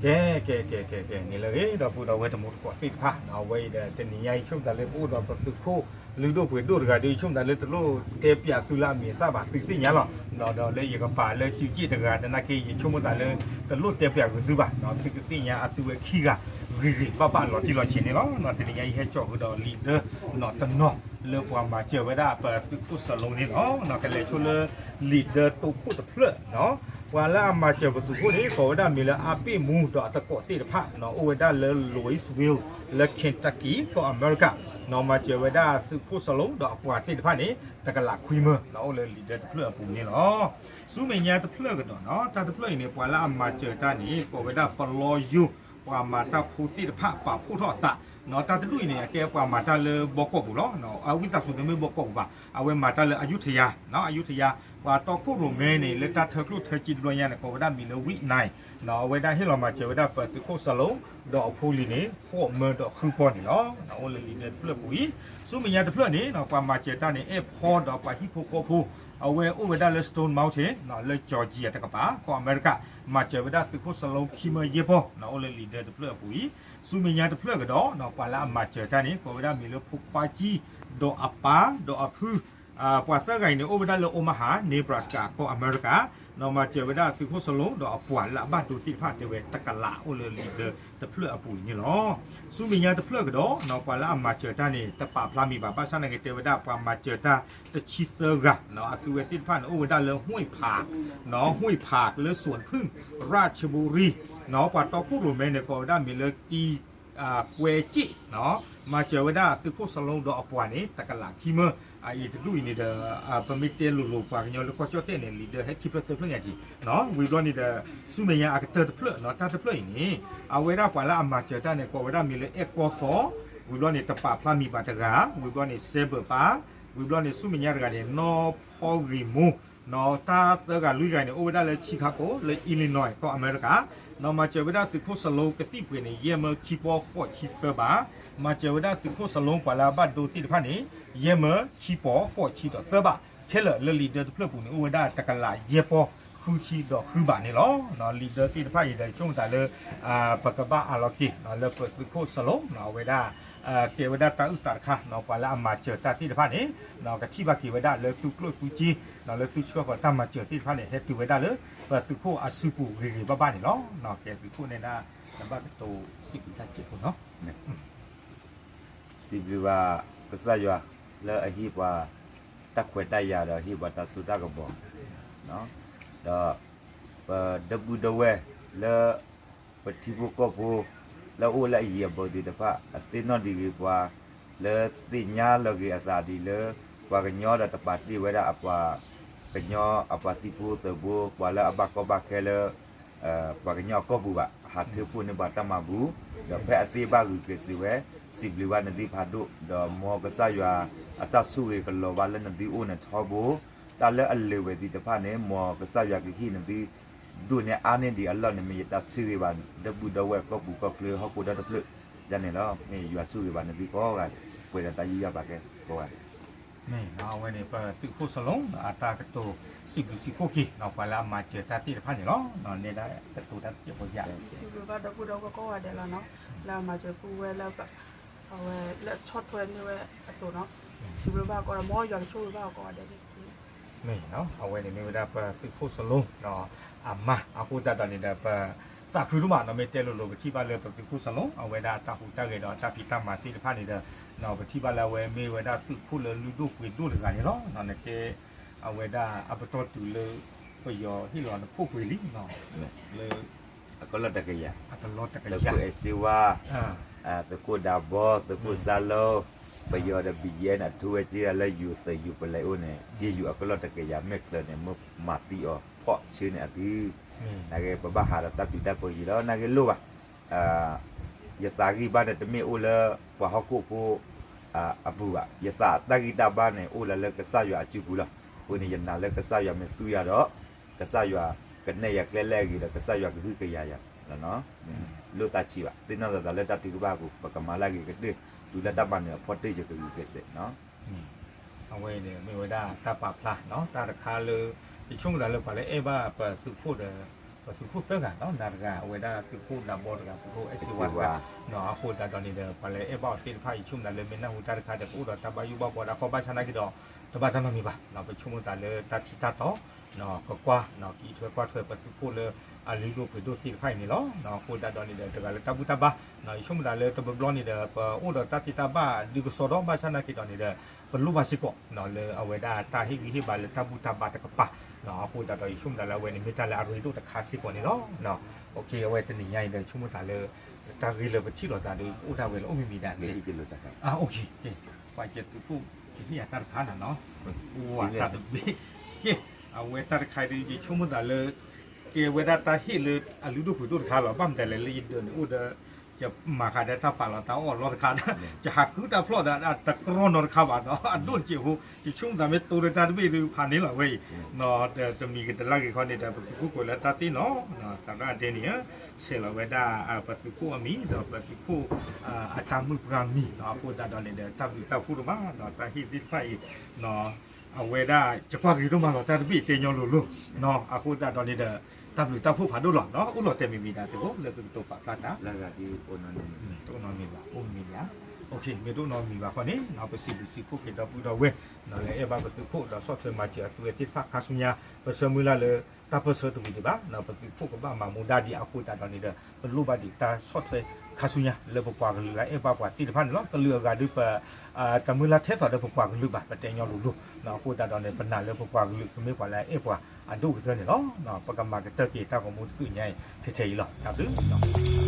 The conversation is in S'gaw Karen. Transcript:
ကဲ ကဲ ကဲ ကဲ ကဲ န့ၣ်လၢအဂ့ၤ ဒီပုၢ်ဒီဝဲၢ်တံၤသကိးသ့ၣ်တဖၣ် အဝဲအံၤဒီး တနံၤညါအံၤ ဆိကမိၣ်သးလၢပအိၣ်ဒီးပသုးခိၣ်လုၢ်ဒိၣ်ပှ့ၤဒိၣ်တဂၤဒီး ဆိကမိၣ်သးလၢတလိၣ်တဲပၠးသုလၢအမံၤအသၣ်ဘၣ် သုသ့ၣ်ညါလီၤ. ဒီးလၢယကပာ်လၢစုစ့ၣ်တဂၤသနာ်က့ ယဆိကမိၣ်သးလၢ တလိၣ်တဲပၠးဂ့ၤသုဘၣ် သုကသ့ၣ်ညါအသုဝဲခံဂၤ ဂ့ၤဂ့ၤဘၣ်ဘၣ်လီၤတံၢ်လီၤဆဲးန့ၣ်လီၤ. တနံၤညါအံၤဟဲစိာ်ဃုာ်ဒီးလံာ်ဒၢ နီၢ်တနီၤ လၢပှၤမၤစၢၤဝဲဒၣ်ပသုးခိၣ်စလိန့ၣ်လီၤ. ကလဲၤဆိလၢ လံာ်ဒၢတိခိၣ်တဖျၢၣ် ပှၤလၢအမၤစၢၤပသုးခိၣ်န့ၣ် ကိးဝဲဒၣ်မံၤလၢအပ့ၣ်မူဒီးအသကိးသ့ၣ်တဖၣ် အိၣ်ဝဲဒၣ်လၢ Louisville လၢ Kentucky ကီၢ်အမဲရကၤ မၤစၢၤဝဲဒၣ်သုးခိၣ်စလိဒီးအပှၤသ့ၣ်တဖၣ်န့ၣ် တကလးခွံမၢ အိၣ်လၢလံာ်ဒၢတဖျၢၣ်အပူၤန့ၣ်လီၤ. ဆူမဲာ်ညါတဖျၢၣ်ကဒီးနီၤ တၢ်တဖျၢၣ်အံၤန့ၣ် ပှၤလၢအမၤစၢၤတၢ်န့ၣ် ကိးဝဲဒၣ်ပလီယူၤ ပှၤမၤတၢ်ဖိသ့ၣ်တဖၣ်ပာ်ဖှိၣ်ထီၣ်အသး တၢ်တဒူၣ်အံၤန့ၣ် အကဲပှၤမၤတၢ်လၢဘီကီၢ်ပူၤလီၤ. အဝံသးစူၤတမ့ၢ်ဘီကီၢ်ပူၤဘၣ် အဝဲမၤတၢ်လၢအယူထယၤ အယူထယၤ ပှၤတီခိၣ်ရိၣ်မဲန့ၣ် လၢတၢ်ထၢကျိၣ်ထၢစ့တဘျီညါန့ၣ် ကိးဝဲဒၣ်မံၤလၢ ဝံးနၢၤ အဝဲဒၣ်ဟ့ၣ်လီၤမၤစၢၤဝဲဒၣ်ပသုးခိၣ်စလိဒီးအဖိလံၤန့ၣ် ဃိးမၢဒီးဃုပီၢ်န့ၣ်လီၤ. အိၣ်လၢလံာ်ဒၢတဖျၢၣ်အပူၤအံၤ ဆူမဲာ်ညါတဖျၢၣ်န့ၣ် ပှၤမၤစၢၤတၢ်န့ၣ် အဲၣ်ဖီဒီးပှၤဟံၣ်ဖိဃီဖိ အဝဲအိၣ်ဝဲဒၣ်လၢ Stone Mountain လၢ Georgia တကပၤ ကီၢ်အမဲရကၤ မၤစၢၤဝဲဒၣ်သုးခိၣ်စလိခံမၢယဲၢ်ပီၢ် အိၣ်လၢလံာ်ဒၢတဖျၢၣ်အပူၤအံၤ ဆူမဲာ်ညါတဖျၢၣ်ကဒီး ပှၤလၢအမၤစၢၤတၢ်န့ၣ် ကိးဝဲဒၣ်မံၤလၢဖိခွါကံ ဒီးအပၢ် ဒီးအဖု ပှၤသၢဂၤအံၤန့ၣ် အိၣ်ဝဲဒၣ်လၢ Omaha Nebraska ကီၢ်အမဲရကၤ မၤစၢၤဝဲဒၣ်သုးခိၣ်စလိဒီးအပှၤလၢအဘၣ်ဒိသ့ၣ်တဖၣ် တဲဝဲတကလး အိၣ်လၢလံာ်ဒၢတဖျၢၣ်အပူၤအံၤန့ၣ်လီၤ. ဆူမဲာ်ညါတဖျၢၣ်ကဒီး ပှၤလၢအမၤစၢၤတၢ်န့ၣ် တပာ်ဖျါမံၤဘၣ် ဘၣ်ဆၣ်သနာ်က့တဲဝဲဒၣ် ပှၤမၤစၢၤတၢ်တဆံသၢဂၤ အသုဝဲသ့ၣ်တဖၣ်န့ၣ် အိၣ်ဝဲဒၣ်လၢ ဟွံၣ်ဖး ဟွံၣ်ဖး လၢ စူၣ်ဖုၣ် ရၣ်ဆဘူရံ ပှၤတီခိၣ်ရိၣ်မဲန့ၣ် ကိးဝဲဒၣ်မံၤလၢ တံ ကွဲက့ၣ် မၤစၢၤဝဲဒၣ်သုးခိၣ်စလိဒီးအပှၤန့ၣ် တကလးခံမၢ အအံၤတဒူၣ်အံၤန့ၣ်ဒီး ပမ့ၢ်တဲလိၤလိၤပှၤကညီလၢကီၢ်ကၠီၣ်တဲၣ်န့ၣ် လံာ်ဒၢဟဲခံဖျၢၣ်သၢဖျၢၣ်ညါက့ၤ ဝံၤဘျီန့ၣ်ဒီး ဆူမဲာ်ညါအကတၢၢ်တဖျၢၣ် တၢ်တဖျၢၣ်အံၤန့ၣ် အဝဲဒၣ်ပှၤလၢအမၤစၢၤတၢ်န့ၣ် ကိးဝဲဒၣ်မံၤလၢအဲၣ်ကီၢ်သီ ဝံၤဘျီန့ၣ် တပာ်ဖျါမံၤဘၣ်တဂၤ ဝံၤဘျီန့ၣ် စဲဘၢၣ်ပၢ် ဝံၤဘျီန့ၣ် ဆူမဲာ်ညါတဂၤန့ၣ် နီၢ်ဖီဂ့ၤမိၢ် တၢ်သၢဂၤလွံၢ်ဂၤန့ၣ် အိၣ်ဝဲဒၣ်လၢ Chicago လၢ Illinois ကီၢ်အမဲရကၤ မၤစၢၤဝဲဒၣ်သုးခိၣ်စလိကသံၣ်ပှ့ၤန့ၣ် ယဲၢ်မၢခံပီၢ်ဃိးဆံသၢဘး မၤစၢၤဝဲဒၣ်သုးခိၣ်စလိပှၤလၢအဘၣ်ဒိသ့ၣ်တဖၣ်န့ၣ် ယဲၢ်မၢခံပီၢ်ဃိးဆံဒီးသၢဘး ခဲလၢာ်လၢလံာ်ဒၢတဖျၢၣ်ပူၤန့ၣ် အိၣ်ဝဲဒၣ်တကလးယဲၢ်ပီၢ်ဃုဆံဒီးဃုဘးန့ၣ်လီၤ. လံာ်ဒၢသ့ၣ်တဖၣ်အံၤဒီး ဆိကမိၣ်သးလၢ ပကဘၣ်အးလီၤက့ၤ လၢပသုးခိၣ်စလိ အဝဲဒၣ် ကဲဝဲဒၣ်တၢ်အုၣ်သးတခါ ပှၤလၢအမၤစၢၤတၢ်သ့ၣ်တဖၣ်န့ၣ် ကထံၣ်ဘၣ်က့ၤဝဲဒၣ်လၢသုကျိၣ်သုစ့ လၢသုဆှၢဃီၤတၢ်မၤစၢၤသ့ၣ်တဖၣ်န့ၣ် ဟဲတုၤဝဲဒၣ်လၢ ပသုးခိၣ်အစုပူၤဂ့ၤဂ့ၤဘၣ်ဘၣ်န့ၣ်လီၤ. ကဲသုးခိၣ်န့ၣ်ဒၣ် တဘၣ်ကတိၤစံးဘျုးတၢ်စဲးဖိနီၤ စံးဘျုးဘၣ်ကစၢ်ယွၤ လၢအဟ့ၣ်ပှၤ တၢ်ခွဲးတၢ်ယာ်ဒီးဟ့ၣ်ပှၤတၢ်စိတၢ်ကမီၤ ဒီး ပဒီပုၢ်ဒီဝဲၢ်လၢ ပထံဖိကီၢ်ဖိ လၢအအိၣ်လၢအယံၤအဘူးသ့ၣ်တဖၣ် အသ့ၣ်နီၣ်ဒံးဂ့ၤပှၤ လၢသ့ၣ်ညါလီၤဂ့ၤအသးဒ်လၢ ပှၤကညီဒီးတပာ်တ့ၢ်ဝဲဒၣ်အပှၤ ကညီအပှၤသံဖိသၢဘိ ပှၤလၢအဘၣ်ကီဘၣ်ခဲလၢ ပှၤကညီအကီၢ်ပူၤဘၣ် ဟးထၢဖှိၣ်န့ၢ်ပှၤတၢ်မၤဘူၣ် ဒီးဖဲအသ့ဘၣ်ဂုာ်ကျဲးစၢးဝဲ စံးဘျုးဘၣ်နသုဖးဒိၣ် ဒီးမ်ကစၢ်ယွၤအတၢ်ဆိၣ်ဂ့ၤကလီၤဘၣ်လၢနသုအိၣ်န့ၣ်ထီဘိ တၢ်လၢအလၢာ်ဝဲသ့ၣ်တဖၣ်န့ၣ် မ်ကစၢ်ယွၤကဟ့ၣ်နသု ဒိၣ်န့ၢ်အါန့ၢ်ဒံးအလီၢ်န့ၣ် မ့ၢ်ယတၢ်ဆိၣ်ဂ့ၤဘၣ် ဒီပုၢ်ဒီဝဲၢ်ကီၢ်ပူၤကီၢ်ချၢဟီၣ်ခိၣ်ဒီတဖျၢၣ် ဒ်န့ၣ်လီၤ. မ့ၢ်ယွၤဆိၣ်ဂ့ၤဘၣ်နသုကိးဂၤဒဲး ပှဲၤဒီးတၢ်ယူးယီၣ်ပာ်ကဲကိးဂၤဒဲး မ့ၢ်အဝဲန့ၣ် ပသုးခိၣ်စလိ အတၢ်ကတိၤစံးဘျုးစံးဖှိၣ်က့ၤ ပှၤလၢအမၤစၢၤတၢ်သ့ၣ်တဖၣ်န့ၣ်လီၤ. နဲဒၣ်ကတိၤတၢ်တစဲးဖိယါ စံးဘျုးဘၣ်ဒီပုၢ်ဒီဝဲၢ်ကိးဂၤဒဲးလီၤနီၤ လၢအမၤစၢၤပုၢ်ဝဲၢ်လၢ အဝဲလၢဆီၣ်ထွဲန့ၢ်ဝဲအသိးနီၤ စံးဘျုးဘၣ်ကိးဂၤဒဲး မ်ယွၤကဆိၣ်ဂ့ၤဘၣ်အီၤကိးဂၤဒဲးန့ၣ် မ့ၢ်နီၤ အဝဲန့ၣ်မ့ၢ်ဝဲဒၣ်ပသုးခိၣ်စလိ အမါ အဃိသတးဒီးန့ၣ်ဒီး ပသးခုဒိၣ်မးနီၤ မ့ၢ်တဲလိၤလိၤ ပထံၣ်ဘၣ်လၢပသုးခိၣ်စလိ အဝဲဒၣ်တၢ်ဟူးတၢ်ဂဲၤဒီးတၢ်ဖံးတၢ်မၤသ့ၣ်တဖၣ်န့ၣ်ဒီး ပထံၣ်ဘၣ်လၢအဝဲမ့ၢ်ဝဲဒၣ်သုးခိၣ်လၢလုၢ်ဒိၣ်ပှ့ၤဒိၣ်တဂၤန့ၣ်လီၤ. နကဲ အဝဲဒၣ်အပတီၢ်တုၤလၢ ပယီၤဟ့ၣ်လီၤနခိၣ်ပှ့ၤလံ လၢ အကလီၢ်တကယၤ အကလီၢ်တကယၤ သုးခိၣ်အဲၣ်စ့ဝါ သုးခိၣ်ဒးဘီ သုးခိၣ်စါလိ ပယီၤဒီး ဘံၣ်ယဲၣ်န့ၣ် အထူဝဲက့လၢယိၤသုးယိၤပလဲၤအိၣ်န့ၣ် က့ယိၤအကလီၢ်တကယၤ မ့ၢ်ချၢန့ၣ် မ့ၢ်မၤသံအီၤဖီၣ်ဆၢန့ၣ်အသု နာ်က့ ပဘၣ်ဟးဒီးတၢ်ပျံၤတၢ်ဖုးယံၤလီၤ နာ်က့လိၣ်ဘၣ် ယသးဂံၢ်ဘါန့ၣ် တမ့ၢ်အိၣ်လၢပှၤဟီၣ်ခိၣ်ဖိ အပူၤဘၣ် ယသးတၢ်ဂံၢ်တၢ်ဘါန့ၣ် အိၣ်လၢလၢကစၢ်ယွၤအစုပူၤလီၤ. အဃိန့ၣ် ယနာ်လၢကစၢ်ယွၤမ့ၢ်သူယၤဒီး ကစၢ်ယွၤကနဲၣ်ယၤကျဲလၢအဂ့ၤဒီး ကစၢ်ယွၤကဟုကယာ်ယၤ လိၣ်သးဆံးဘၣ် သ့ၣ်နီၣ်သးသးလၢတၢ်ထုကဖၣ်အပူၤ ပကမၤလၢအဂ့ၤကတၢၢ် တုၤလၢတၢ်မၤနၢၤအဖီတၢၢ်ယကဂုာ်ကျဲးစၢး အဝဲန့ၣ်မ့ၢ်ဝဲဒၣ်တၢ်ပာ်ဖျါ တၢ်တခါလၢ ယဆိကမိၣ်သးလၢပှၤလၢအဲၣ်ဘၣ်ပသုးခိၣ်ဒီး ပသုးခိၣ်သၢဂၤနီၤ နၤတဂၤ အဝဲဒၣ်သုးခိၣ်ဒးဘီတဂၤ သုးခိၣ်အဲၣ်စ့ဝါတဂၤ, အဃိသတးဒီးန့ၣ်ဒီး ပှၤလၢအဲၣ်ဘၣ်အီၤသ့ၣ်တဖၣ် ယဆိကမိၣ်သးလၢ မ့ၢ်နၢ်ဟူတၢ်တခါဒီး ကအိၣ်ဒီးတၢ်ဘၣ်ယိၣ်ဘၣ်ဘှီဒၣ်ကီ ဘၣ်ဆၣ်နာ်က့ဒီး တဘၣ်တၢ်နီတမံၤဘၣ်, ပဆိကမိၣ်သးလၢတၢ်ထံၣ်တၢ်တီ ကကွၢ် ကအံးထွဲကွၢ်ထွဲပသုးခိၣ်လၢ အလုၢ်ဒိၣ်ပှ့ၤဒိၣ်သ့ၣ်တဖၣ်အံၤန့ၣ်လီၤ. အဃိသတးဒီးန့ၣ်ဒီး တဂၤလၢတၢ်ဘူၣ်တၢ်ဘါ, ယဆိကမိၣ်သးလၢတဘျီဘျီန့ၣ်ဒီး ပအိၣ်ဒီးတၢ်သ့တၢ်ဘၣ်ဒုးကစီဒီ ဘၣ်ဆၣ်နာ်က့ဒီးန့ၣ်ဒီး ပလိၣ်ဘၣ်စ့ၢ်ကီး လၢအဝဲဒၣ်တၢ်ဟ့ၣ်ဂံၢ်ဟ့ၣ်ဘါလၢတၢ်ဘူၣ်တၢ်ဘါတကပၤ, အဃိသတးဒီး ယဆိကမိၣ်သးလၢအဝဲန့ၣ် မ့ၢ်တၢ်လၢအရ့ဒိၣ်တခါစ့ၢ်ကီးန့ၣ်လီၤ. အဝဲတနံၤညါအံၤဒီး ယဆိကမိၣ်သးလၢ တၢ်ဂ့ၢ်လၢပထံၣ်လိာ်သးဒီး အိၣ်ဒၣ်ဝဲလၢအိၣ်မံၤမံၤဒၣ် ပှၤကသုးခိၣ် ကဟ့ၣ်ယၤတၢ်တခါနီၤနီၤ, တၢ်တဘ့ၣ်, ကဲ အဝဲတၢ်တခါဒီး ယဆိကမိၣ်သးလၢ ကဲဝဲဒၣ်တၢ်ဟ့ၣ်လၢအလုၢ်ဒိၣ်ပှ့ၤဒိၣ်တခါလီၤ. ဘၣ်မနုၤလဲၣ်လၢယဒၢးန့ၣ်အိၣ်ဒီး ယမၤဃာ်ဒီးတၢ်ပာ်လီၤတၢ်အီၣ်အလီၢ်တခါဒီး ယဟးဃုတၢ်ဖျီၣ်ဒီး တကြၢးနီတခါဘၣ်နီၤ, အဒိၣ်တစဲးဖိ ယဆိကမိၣ်သးမ့ၢ်တိဒီးတၢ်တဘ့ၣ်ဒုးဖးန့ၢ်လီၤဝဲအံၤ, တမံၤကတလၢ်က့ၤခီန့ၣ်ဒီး ပသုးခိၣ်ကွဲးလၢတၢ်သ့ၣ်နီၤ, သရၣ်ဒဲန့ၣ် ဆဲးလီၤဝဲဒၣ် ပသုးခိၣ်အမံၤ ဒီးပသုးခိၣ် အတၢ်မုၣ်ပှၢ်မံၤနီၤ, အဃိသတးဒီးန့ၣ်ဒီး တၢ်ဘျုးတၢ်ဖှိၣ်ဒိၣ်မးနီၤ, တၢ်ဟ့ၣ်သ့ၣ်တဖၣ်အံၤ အဝဲဒၣ် ယကွၢ်ဂ့ၤဒိၣ်မးလီၤ တၢ်တဘ့ၣ်တဲညီလိၤလိၤနီၤ, အဃိသတးဒီးန့ၣ်ဒီး တၢ်ဘျုးတၢ်ဖှိၣ်ဖးဒိၣ်လီၤနီၤ, အိၣ်လီၤတဲာ်မံၤမံၤဒၣ်သုးခိၣ် လၢသုကတိၤပာ်ဖျါတၢ် တအိၣ်နီတမံၤဘၣ်, အိၣ်မံၤမံၤဧါ, မ့ၢ်တအိၣ်နီတမံၤဘၣ်ခီန့ၣ် ပစံးဘျုးစံးဖှိၣ်က့ၤဒီပုၢ်ဒီဝဲၢ် လၢအဲၣ်ဘၣ်ပသုးခိၣ် ဒီးဆီၣ်ထွဲမၤစၢၤအသုဝဲသ့ၣ်တဖၣ်ခါဆူညါ, ပဆၢမုၢ်လၢ်လၢ တၢ်ပၢၢ်ဆၢတဝံၤဒံးဘၣ်, ပသုးခိၣ်ကဘၣ်မၤမူဒါဒံးအဃိသတးဒီးန့ၣ်ဒီး ပလိၣ်ဘၣ်ဒံးတၢ်ဆီၣ်ထွဲခါဆူညါ လၢပပှၤကလုာ်လၢအဲၣ်ဘၣ်ပှၤသ့ၣ်တဖၣ်န့ၣ်လီၤ. ကလုာ်အဂၤဒုးပ တမုၢ်လၢ်ထဲသိးဒီးပပှၤကလုာ်ဘၣ် ပတဲညီလိၤလိၤနီၤ, အဃိသတးဒီးန့ၣ် ပနာ်လၢပပှၤကလုာ်ကမ့ၢ်ပှၤလၢအအဲၣ်ပှၤအဒိၣ်ကတၢၢ်န့ၣ်လီၤ. ပကမၤကတၢၢ်က့ၤတၢ်ဂီၤမူတကုာ်ညါအံၤ ထဲထဲအံၤလီၤ. တၢ်ဘျုး